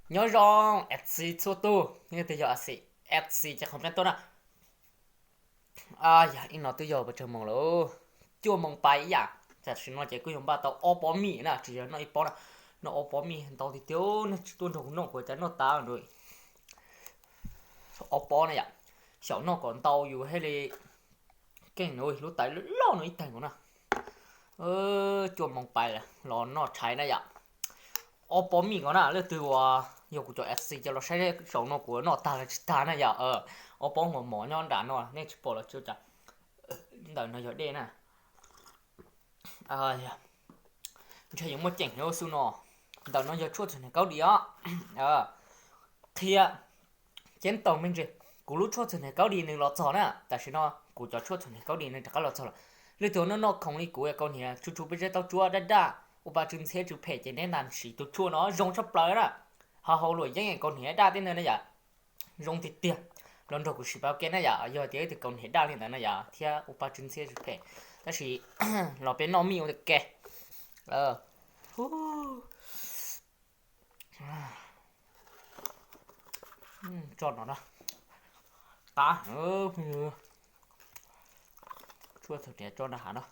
Nyob zoo F C txhua tus, yog tias yog F C, F C ces comment tuaj na. Yog ib no twb yog pes tsawg moos lawm, cuaj moos pais ib yam. Tam sim no ces kuj yog npaj tau ob pob mij na, tsis yog noj ib pob na, noj ob pob mij ntau tiag tiag. Nej tsis tuaj nrog kuv noj kuv cas noj tas na. Ob pob na yom, xyaum noj kom ntau yus thiaj li keej na, lub tais loj no ib tag nkaus na. Cuaj moos pais los noj tshais na yom. Ob pob mij nkaus na, leej twg uas yog kuv cov F C cov los saib saum no kuv noj tag los tsis tag na yom. Ob pob mos mos nyob nram no nej tsis pom los tsis ua cas. Ntawm no yog dej na. Ntshe yuav muaj ceem heev xwb no. Ntawm no yog tshuaj txhuam hniav kaub dis os. Qhia ceeb toom me ntsis, kuv lub tshuaj txhuam hniav kaub dis nws los txog na. Tam sim no kuv cov tshuaj txhuam hniav kaub dis nws rov qab los txog lawm. Leej twg noj noj khoom li kuv, kaus hniav tsw tsw peb zeb taub tsuab daj daj, ua pa tsw ntxhiab tsw phem ces nej nta siv tus tshuaj no zoo tshaj plaws na. Ho hauv luam yeeb kaus hniav daj tej ntawd na yom, zoo tiag tiag. Los nrog kuv sim pab ke na yom, yog tias ib tug kaus hniav daj li ntawd na yom thiab ua pa tsw ntxhiab tsw phem, tab sis los peb noj mij ua ke. Tso no na. Qab, tshuaj txhuam hniav tso nram hav no.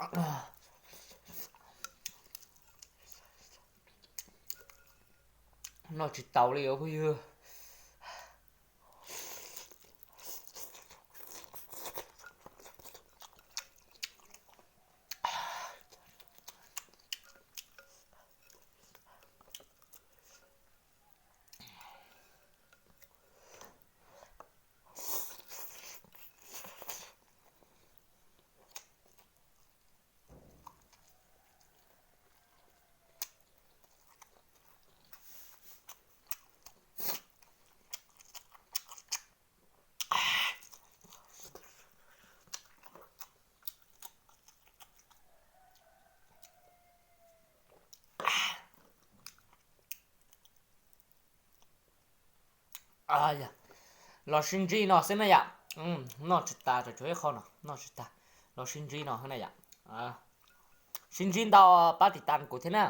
Noj tsis taus li os phooj ywg. Los sib ntsib no xwb na yom. Noj tsis tas, tshuav ib qho no noj tsis tas. Los sib ntsib no xwb na yom. Sib ntsib ntau, pab tiv tas kuv thiab na.